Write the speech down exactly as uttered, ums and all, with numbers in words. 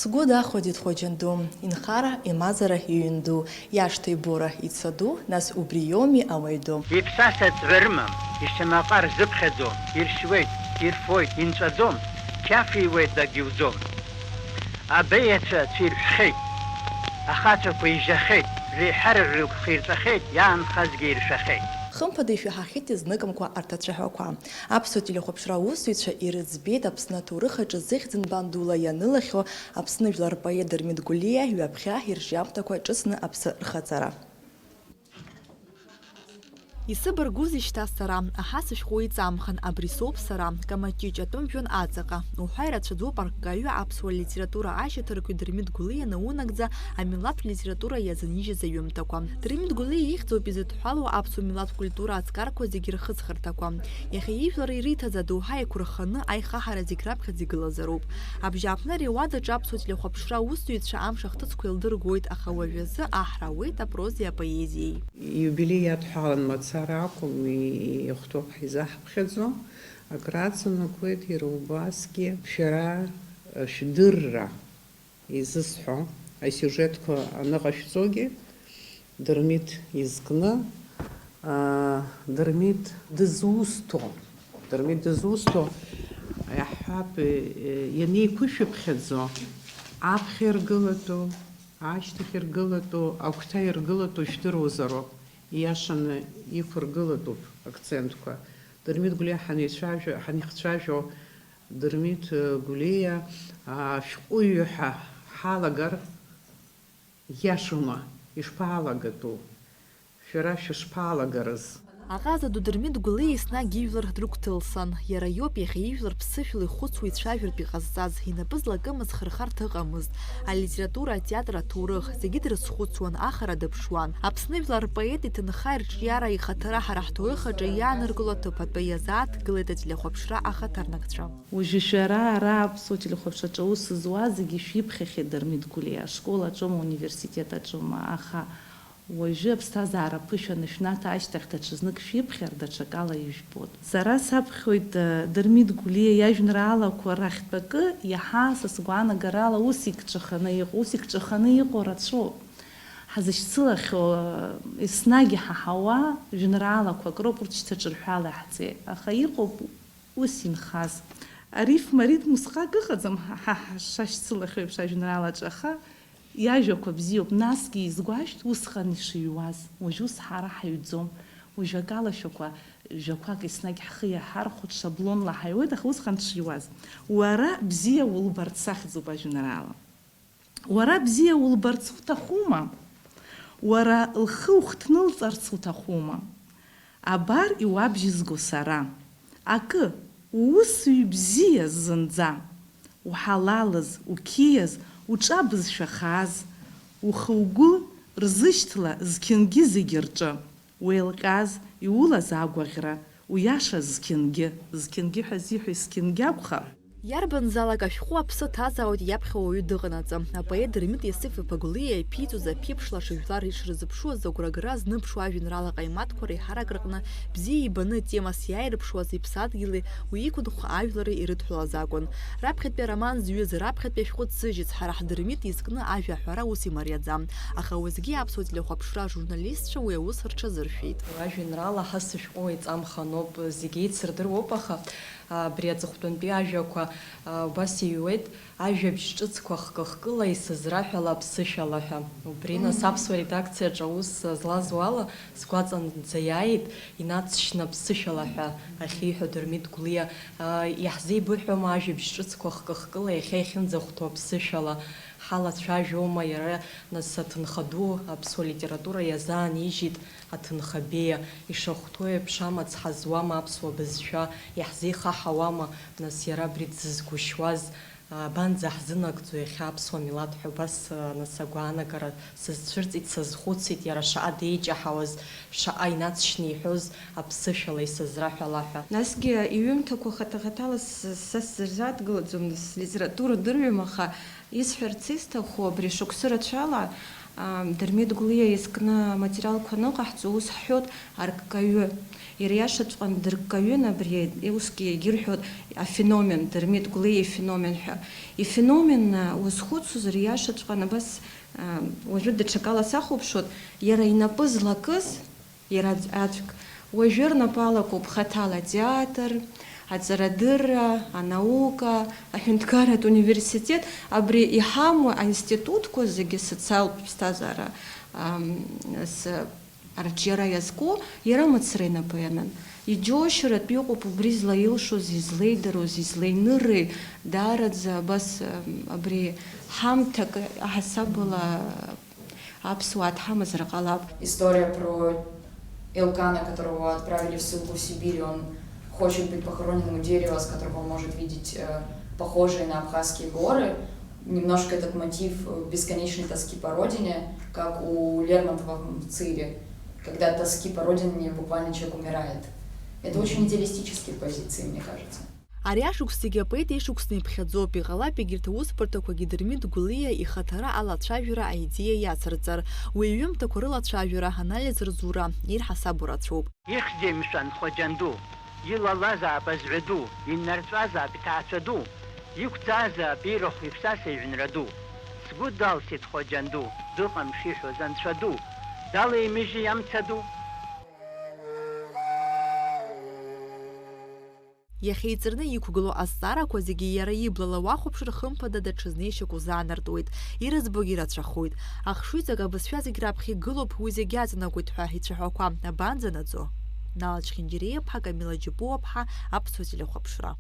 Сгәы дахәаӡеит Хоџьанду, инхара, имазара, иҩнду, иашҭа ибора, ицаду, нас убри иоуми ауаҩ ду. Иԥсаса ҵҩа рымам, ишьҭамаҟа рзыԥхьаӡом, иршьуеит, ирфоит, инҵәаӡом, қьаф иуеит, дагьуӡом. Абеиацәа цәиршәхьеит, ахацәақәа ижьахьеит, реиҳараҩык хирҵәахьеит, иаанхазгьы иршәахьеит. Хымԥада ишәаҳахьеит изныкымкәа арҭ ацәаҳәақәа. Аԥсуа телехәаԥшра аусзуҩцәа ирыӡбеит Аԥсны аҭоурых аҿы зыхьӡ нбандула ианылахьоу Аԥсны жәлар рпоет Дырмит Гәлиа ҩаԥхьа ирҿиамҭақәа ҿыцны аԥсы рхаҵара. Исыбаргәузеи шьҭа сара, аҳа сышәҟәы иҵамхан, абри соуп сара, Камаҷыҷ атәым жәҩан аҵаҟа, уҳәа ирацәаӡоуп арккаҩы, аԥсуа литература ашьаҭаркҩы Дырмит Гәлиа наунагӡа амилаҭтә литература иазынижьыз аҩымҭақәа. Дырмит Гәлиа ихьӡоуп изыдҳәалоу аԥсуа милаҭтә культура аҵкарқәа зегьы рхыҵхырҭақәа. Иахьа ижәлар ириҭаӡа адоуҳа еиқәырханы аихаҳара зегь раԥхьаӡа игылазароуп. Абжьааԥнра иуадаҿы аԥсуа телехәаԥшра аусзуҩцәа амш ахҭысқәа еилдыргоит, аха уажәазы аҳра ауеит апрозеи апоезиеи. Иубилеи иадҳәалан мацара акәым, ихәҭоуп ҳизаҳԥхьаӡо, акраҵанакуеит иара убасгьы шәара шәдырра изысҳәо, асиужетқәа аныҟашәҵогьы, Дырмит изкны, аа, Дырмит дызусҭо, Дырмит дызусҭо, иаҳҳәап, е, ианеиқәышәыԥхьаӡо, аԥхьа иргылатәу, ашьҭахь иргылатәу, агәҭа иргылатәу жәдыруазароуп, ииашаны иқәыргылатәуп акцентқәа. Дырмит Гәлиа ҳанеицәажәо, ҳанихцәажәо, Дырмит, э, Гәлиа, аа, шәҟәыҩҩы ҳәа ҳалагар, иашоума, ишԥалагатәу? Шәара шәышԥалагарыз? Аҟаза ду Дырмит Гәлиа еснагь ижәлар дрыгәҭылсан. Иара иоуп иахьа ижәлар ԥсышәала ихәыцуа ицәажәартә иҟазҵаз, инапы злакымыз хырхарҭа ыҟамызт. Алитература, атеатр, аҭоурых, зегьы дрызхәыцуан, ахара дыԥшуан. Аԥсны жәлар рпоет иҭынха, ирҿиара, ихаҭара ҳара ҳҭоурых аҿы иааныркыло аҭыԥ атәы иазааҭгылеит ателехәаԥшра ахаҭарнакцәа. Уажәы шәара ара аԥсуа телехәаԥшраҿы аус зуа зегьы шәиԥхьахьеит Дырмит Гәлиа, ашкол аҿоума, ауниверситет аҿоума, аха уажәы аԥсҭазаара ԥышәаны шәнаҭа ашьҭахь даҽазнык шәиԥхьар, даҽакала ижәбоит. Сара саԥхьоит, э, Дырмит Гәлиа иажәеинраалақәа рахьтә акы, иаҳа са сгәаанагарала ус икҿаханы иҟоу, ус икҿаханы иҟоу рацәоуп. Ҳазышьцылахьоу, э, еснагь иҳаҳауа жәеинраалақәак роуп, урҭ шьҭа ҿырҳәала иаҳҵеит, аха иҟоуп ус инхаз. Арифма, аритм усҟак ыҟаӡам ҳа, ҳа, ҳа шашьцылахьоу еиԥш ажәеинраалаҿы, аха иажәақәа бзиоуп, насгьы изгәашәҭ усҟан ишыҩуаз. Уажә ус ҳара ҳаҩӡом. Уажәакала шәақәа, жәақәак еснагь ҳхы иаҳархәо, шаблонла ҳаҩуеит, аха усҟан дшыҩуаз. Уара бзиа улбарц ахьӡуп ажәеинраала. Уара бзиа улбарц уҭахума? Уара лхы ухҭнылҵарц уҭахума? Абар иуабжьызго сара. Акы, уусҩы бзиаз зынӡа. Уҳалалыз, уқьиаз, уҿа бызшәахааз. Ухы-угәы рзышьҭла зқьынгьы зегьы рҿы. Уеилҟьаз, иулаз агәаӷьра, уиаша зқьынгьы, зқьынгьы ҳәа зиҳәо есқьынгьы акәхап. Иарбанзаалак ашәҟәы аԥсы ҭазаауеит иаԥхьа уаҩы дыҟанаҵы. Апоет Дырмит Иосиф-иԥа Гәлиа иаԥиҵоз аԥеиԥш лаша жәлар ишрызыԥшуаз агәрагара зныԥшуа ажәеинраала ҟаимаҭқәа реиҳарак рҟны бзиа ибаны атемас иааирԥшуаз иԥсадгьыли уи иқәынхо ажәлари ирыдҳәалаз акәын. Раԥхьатәи ароман зҩыз, раԥхьатәи ашәҟәы ҭзыжьыз, ҳара ҳДырмит изкны ажәа аҳәара ус имариаӡам. Аха уеизгьы аԥсуа телехәаԥшра ажурналистцәа уи аус рҽазыршәеит. Ажәеинраала ҳа сышәҟәы уаҩҵамханоуп, зегь еицырдыруоуп, аха абри аҵыхәтәантәи ажәақәа убас иҩуеит, ажәабжь ҿыцқәа хкы-хкыла исызраҳәала аԥсышәала ҳәа. Убри нас аԥсуа редакциаҿы аус злаз уала сгәаҵанӡа иааит, инацшьны аԥсышәала ҳәа ахьиҳәо Дырмит Гәлиа. Иаҳзеибыҳәома ажәабжь ҿыцқәа хкы-хкыла иахьа иахьынӡахәҭоу аԥсышәала? Ҳалацәажәома иара, нас, аҭынха ду аԥсуа литература иазаанижьит, аҭынха беиа, ишахәҭоу еиԥш амаҵ ҳазуама аԥсуа бызшәа, иаҳзеихаҳауама, нас, иара абри дзызгәышьуаз, абанӡаҳзынагӡо иахьа аԥсуа милаҭ ҳәа убас, нас, агәаанагара сызцәырҵит, сазхәыцит, иара шаҟа деиҷаҳауаз, шаҟа инацшьны иҳәоз аԥсышәала исызраҳәала ҳәа. Насгьы иҩымҭақәа хаҭа-хаҭала с-, са сзырзааҭгылаӡом, нас, литература дырҩым, аха исҳәарц исҭаху, абри шықәсы рацәала Дырмит Гәлиа изкны аматериалқәа аныҟаҳҵо, ус ҳҳәоит, арккаҩы. Иара иашаҵәҟьаны дырккаҩын абри, усгьы егьырҳәоит афеномен, Дырмит Гәлиа ифеномен ҳәа. Ифеномен, а, узхәыцуазар, иашаҵәҟьаны абас, а, уажәы даҽакала сахәаԥшуеит, иара инапы злакыз, иара аӡ-, аӡәк, уажәы рнапы алакуп хаҭала атеатр, аҵарадырра, анаука, аҳәынҭқарратә университет, абри иҳамоу аинститутқәа зегьы социалтә ԥсҭазаара, ам, с-, арҿиара иазку иара мацара инапы ианын. Иџьоушьаратә иҟоуп убри злаилшоз, излеидароз, излеинырри, даараӡа абас, ам, абри ҳамҭак аҳасабала аԥсуаа дҳамазар ҟалап. История про Элкана, которого отправили в ссылку в Сибирь, он хочет быть похороненным у дерева, с которого он может видеть, э, похожие на абхазские горы. Немножко этот мотив, э, бесконечной тоски по родине, как у Лермонтова в Мцыре, когда тоски по родине буквально человек умирает. Это очень идеалистические позиции, мне кажется. Ари ашықәсгьы апоет ишықәсны иԥхьаӡоуп, иҟалап егьырҭ аусбарҭақәагьы Дырмит Гәлиа ихаҭара алацәажәара аидеиа иацырҵар. Уи иҩымҭақәа рылацәажәара, анализ рзура ирҳасабу рацәоуп. Ихьзеи, мшәан, Хоџьан ду? Илалазаап азҳәа ду, иннарҵәазаап иҭаацәа ду, иқәӡаазаап ирахә иԥсаса иҩнра ду. Сгәы далсит Хоџьан ду, дыҟам шиҳәоз анцәа ду, далеимыжьи амца ду? Иахьа иҵарны иқәгылоу азҵаарақәа зегьы иара иблала уахәаԥшыр, хымԥада, даҽа знеишьак узаанартуеит. Ирыӡбогьы рацәахоит. Ахшыҩҵак абызшәа зегь раԥхьа игылоуп, уи зегь аҵанакуеит ҳәа ицәаҳәақәа абанӡанаӡо? Нала Чхиндириа-ԥҳа, Камила Џьапуа-ԥҳа, Аԥсуа телехәаԥшра.